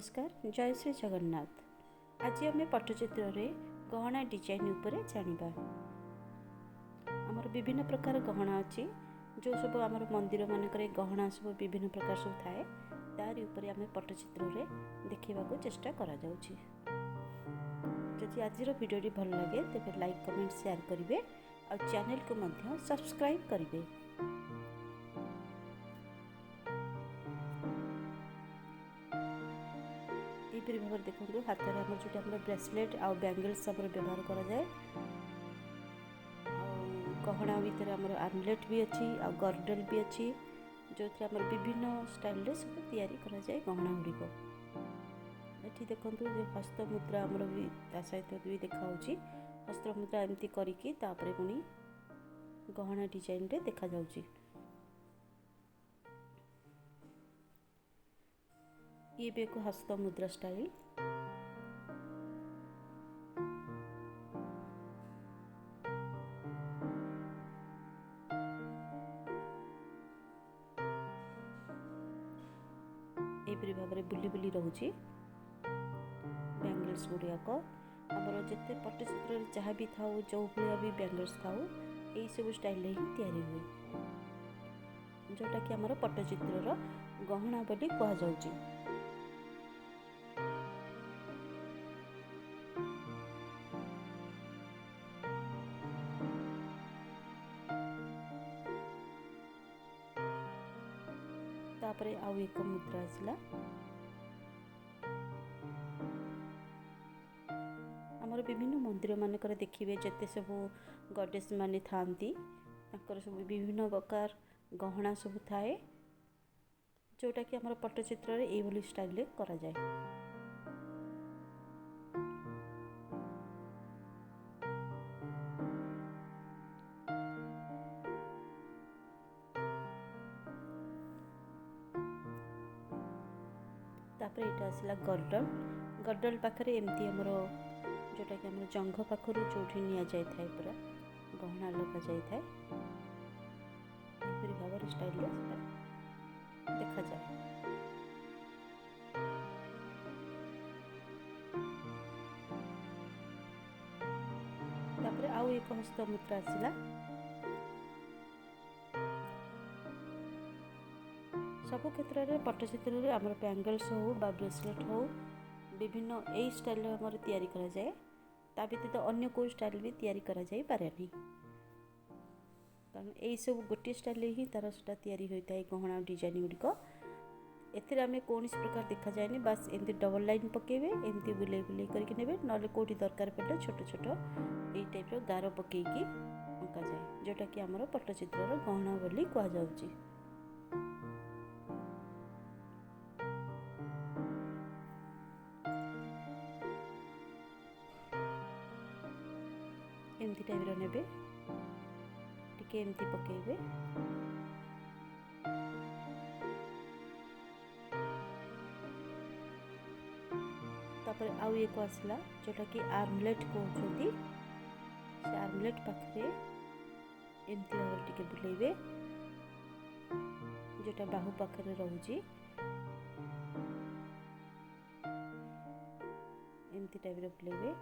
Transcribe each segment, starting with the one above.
ନମସ୍କାର, ଜୟ ଶ୍ରୀ ଜଗନ୍ନାଥ। ଆଜି ଆମେ ପଟ୍ଟଚିତ୍ରରେ ଗହଣା ଡିଜାଇନ୍ ଉପରେ ଜାଣିବା। ଆମର ବିଭିନ୍ନ ପ୍ରକାର ଗହଣା ଅଛି, ଯେଉଁ ସବୁ ଆମର ମନ୍ଦିରମାନଙ୍କରେ ଗହଣା ସବୁ ବିଭିନ୍ନ ପ୍ରକାର ସବୁ ଥାଏ, ତାରି ଉପରେ ଆମେ ପଟ୍ଟଚିତ୍ରରେ ଦେଖିବାକୁ ଚେଷ୍ଟା କରାଯାଉଛି। ଯଦି ଆଜିର ଭିଡ଼ିଓଟି ଭଲ ଲାଗେ, ତେବେ ଲାଇକ୍, କମେଣ୍ଟ, ସେୟାର କରିବେ ଆଉ ଚ୍ୟାନେଲକୁ ମଧ୍ୟ ସବସ୍କ୍ରାଇବ୍ କରିବେ। ଏହିପରି ଭାବରେ ଦେଖନ୍ତୁ, ହାତରେ ଆମର ଯେଉଁଟା ଆମର ବ୍ରେସଲେଟ୍ ଆଉ ବ୍ୟାଙ୍ଗଲ୍ସ ଆମର ବ୍ୟବହାର କରାଯାଏ, ଆଉ ଗହଣା ଭିତରେ ଆମର ଆର୍ମଲେଟ୍ ବି ଅଛି ଆଉ ଗର୍ଡଲ୍ ବି ଅଛି, ଯେଉଁଥିରେ ଆମର ବିଭିନ୍ନ ଷ୍ଟାଇଲରେ ସବୁ ତିଆରି କରାଯାଏ ଗହଣା ଗୁଡ଼ିକ। ଏଠି ଦେଖନ୍ତୁ ଯେ ହସ୍ତମୁଦ୍ରା ଆମର ବି ତା ସହିତ ବି ଦେଖାହେଉଛି। ହସ୍ତମୁଦ୍ରା ଏମିତି କରିକି ତାପରେ ପୁଣି ଗହଣା ଡିଜାଇନରେ ଦେଖାଯାଉଛି। ଇଏ ବି ଏକ ହସ୍ତମୁଦ୍ରା ଷ୍ଟାଇଲ୍। ଏହିପରି ଭାବରେ ବୁଲି ବୁଲି ରହୁଛି ବ୍ୟାଙ୍ଗଲ୍ସ ଗୁଡ଼ିକ। ଆମର ଯେତେ ପଟ୍ଟଚିତ୍ରରେ ଯାହା ବି ଥାଉ, ଯେଉଁ ଭଳିଆ ବି ବ୍ୟାଙ୍ଗଲ୍ସ ଥାଉ, ଏଇସବୁ ଷ୍ଟାଇଲରେ ହିଁ ତିଆରି ହୁଏ, ଯେଉଁଟାକି ଆମର ପଟ୍ଟଚିତ୍ରର ଗହଣା ବୋଲି କୁହାଯାଉଛି। ତାପରେ ଆଉ ଏକ ମୁଦ୍ରା ଆସିଲା। ଆମର ବିଭିନ୍ନ ମନ୍ଦିରମାନଙ୍କରେ ଦେଖିବେ, ଯେତେ ସବୁ ଗଡେସ୍ ମାନେ ଥାଆନ୍ତି, ତାଙ୍କର ସବୁ ବିଭିନ୍ନ ପ୍ରକାର ଗହଣା ସବୁ ଥାଏ, ଯେଉଁଟାକି ଆମର ପଟ୍ଟଚିତ୍ରରେ ଏଇଭଳି ଷ୍ଟାଇଲରେ କରାଯାଏ। ତାପରେ ଏଇଟା ଆସିଲା ଗର୍ଡଲ। ଗର୍ଡଲ ପାଖରେ ଏମିତି ଆମର ଯେଉଁଟାକି ଆମର ଜଙ୍ଘ ପାଖରୁ ଯେଉଁଠି ନିଆଯାଇଥାଏ, ପୁରା ଗହଣା ଲଗାଯାଇଥାଏ। ଏହିପରି ଭାବରେ ଷ୍ଟାଇଲରେ ସେଟା ଦେଖାଯାଏ। ତାପରେ ଆଉ ଏକ ହସ୍ତମୁଦ୍ରା ଆସିଲା। ସବୁ କ୍ଷେତ୍ରରେ ପଟ୍ଟଚିତ୍ରରେ ଆମର ବ୍ୟାଙ୍ଗଲ୍ସ ହେଉ ବା ବ୍ରେସଲେଟ୍ ହେଉ, ବିଭିନ୍ନ ଏଇ ଷ୍ଟାଇଲରେ ଆମର ତିଆରି କରାଯାଏ। ତା ବ୍ୟତୀତ ଅନ୍ୟ କେଉଁ ଷ୍ଟାଇଲ୍ ବି ତିଆରି କରାଯାଇପାରେନି, କାରଣ ଏଇସବୁ ଗୋଟିଏ ଷ୍ଟାଇଲରେ ହିଁ ତା'ର ସେଟା ତିଆରି ହୋଇଥାଏ। ଗହଣା ଡିଜାଇନ୍ ଗୁଡ଼ିକ ଏଥିରେ ଆମେ କୌଣସି ପ୍ରକାର ଦେଖାଯାଏନି। ବାସ୍ ଏମିତି ଡବଲ୍ ଲାଇନ୍ ପକାଇବେ, ଏମିତି ବୁଲେଇ ବୁଲେଇ କରିକି ନେବେ, ନହେଲେ କେଉଁଠି ଦରକାର ପଡ଼ିଲେ ଛୋଟ ଛୋଟ ଏଇ ଟାଇପ୍ର ଗାର ପକାଇକି ଅଙ୍କାଯାଏ, ଯେଉଁଟାକି ଆମର ପଟ୍ଟଚିତ୍ରର ଗହଣା ବୋଲି କୁହାଯାଉଛି। ଏମିତି ଟାଇପ୍ର ନେବେ, ଟିକେ ଏମିତି ପକାଇବେ। ତାପରେ ଆଉ ଏକ ଆସିଲା, ଯେଉଁଟାକି ଆର୍ମଲେଟ୍ କହୁଛନ୍ତି। ସେ ଆର୍ମଲେଟ୍ ପାଖରେ ଏମିତି ଭାବରେ ଟିକେ ବୁଲେଇବେ, ଯେଉଁଟା ବାହୁ ପାଖରେ ରହୁଛି, ଏମିତି ଟାଇପ୍ର ବୁଲେଇବେ।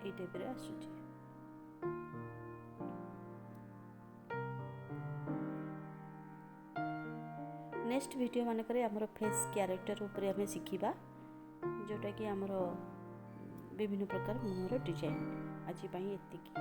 ଏଇ ଟାଇପ୍ରେ ଆସୁଛି। ନେକ୍ସଟ ଭିଡ଼ିଓ ମାନଙ୍କରେ ଆମର ଫେସ୍ କ୍ୟାରେକ୍ଟର ଉପରେ ଆମେ ଶିଖିବା, ଯେଉଁଟାକି ଆମର ବିଭିନ୍ନ ପ୍ରକାର ମୁହଁର ଡିଜାଇନ୍। ଆଜି ପାଇଁ ଏତିକି।